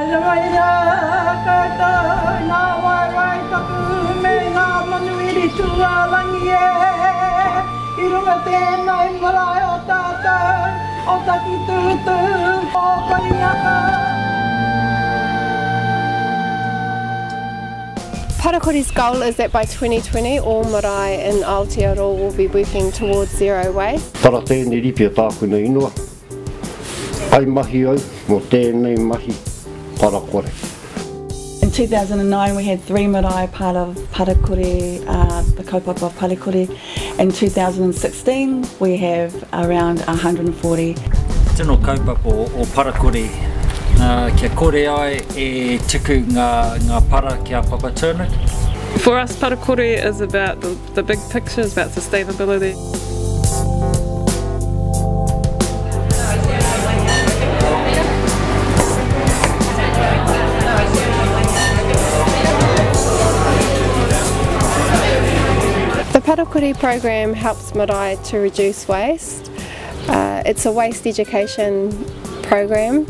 Haere mai rā koutou ngā waewae tapu me ngā manuhiri tūārangi e, i runga tēnei marae o tātou, o Takitūtū, o Pariaka. Parakore's goal is that by 2020 all marae in Aotearoa will be working towards zero waste. Tara tēnei ripia tāku nei ingoa. Kai mahi au mō tēnei mahi parakore. In 2009 we had three marae part of Parakore, uh, the kaupapa of Parakore. In 2016 we have around 140. Tino kaupapa o, o Parakore uh, kia kore ai e tuku ngā, ngā para ki a Papatūānuku. For us, Parakore is about the, the big picture, it's about sustainability. The Parakore program helps marae to reduce waste. It's a waste education program,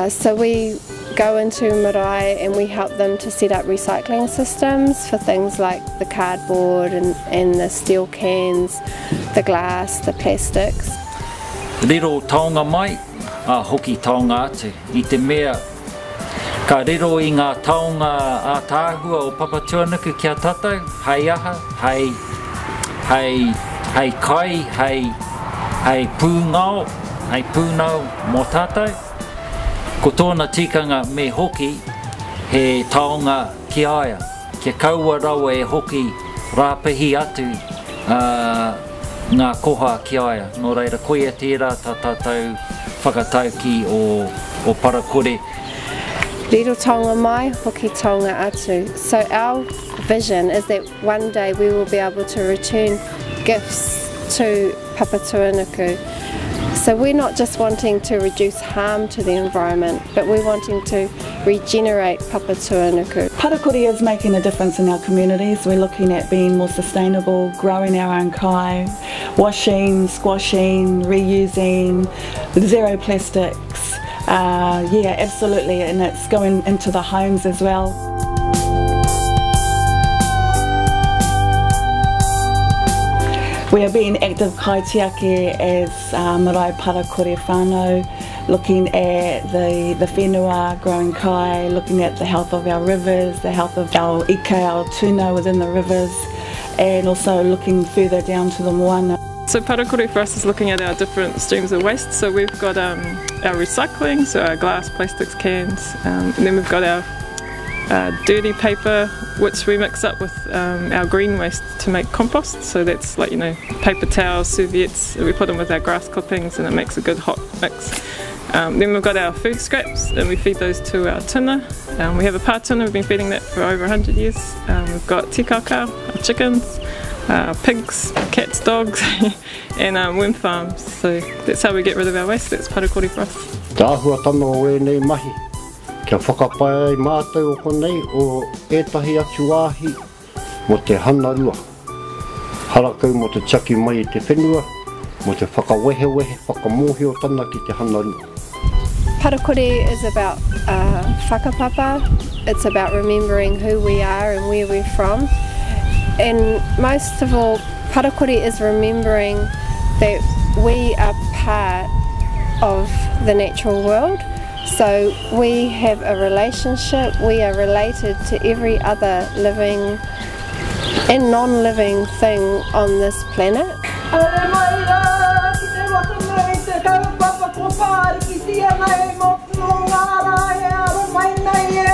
so we go into marae and we help them to set up recycling systems for things like the cardboard and, and the steel cans, the glass, the plastics. Riro taonga mai, a hoki taonga atu. I te mea, ka riro i ngā taonga ātaahua o Papatūānuku ki a tātou, hei aha, hei, hei, hei kai, hei, hei pūngao, hei pūnau mō tātou. Ko tōna tikanga me hoki he taonga ki a ia, kia kaua rawa e hoki rāpihi atu ngā koha ki a ia. Nō reira, koia tērā tā tātou whakataukī o Parakore. Riro taonga mai, hoki taonga atu. So our vision is that one day we will be able to return gifts to Papatūānuku. So we're not just wanting to reduce harm to the environment, but we're wanting to regenerate Papatūānuku. Parakore is making a difference in our communities. We're looking at being more sustainable, growing our own kai, washing, squashing, reusing, zero plastics. Yeah, absolutely, and it's going into the homes as well. We are being active kaitiaki as marae Parakore whānau, looking at the whenua, growing kai, looking at the health of our rivers, the health of our ika, our tuna within the rivers, and also looking further down to the moana. So Parakore for us is looking at our different streams of waste. So we've got our recycling, so our glass, plastics, cans, and then we've got our dirty paper, which we mix up with our green waste to make compost. So that's like, you know, paper towels, serviettes, we put them with our grass clippings and it makes a good hot mix. Then we've got our food scraps and we feed those to our tuna. We have a pā tuna, we've been feeding that for over 100 years. We've got tikaka, our chickens, pigs, cats, dogs, and worm farms. So that's how we get rid of our waste. That's Parakore for us. Te āhuatanga o ēnei mahi, kia whakapae ai mātou o konei o ētahi atu wāhi mō te hanarua. Harakau mō te tiaki mai i te whenua, mō te whakawehewehe, whakamōhiotana ki te hanarua. Parakore is about whakapapa. It's about remembering who we are and where we're from. And most of all, Parakore is remembering that we are part of the natural world. So we have a relationship, we are related to every other living and non-living thing on this planet. Haere mai rā ki te waka nui, te kaupapa ko pārikitia nei mō ngā rā e aro mai nei e.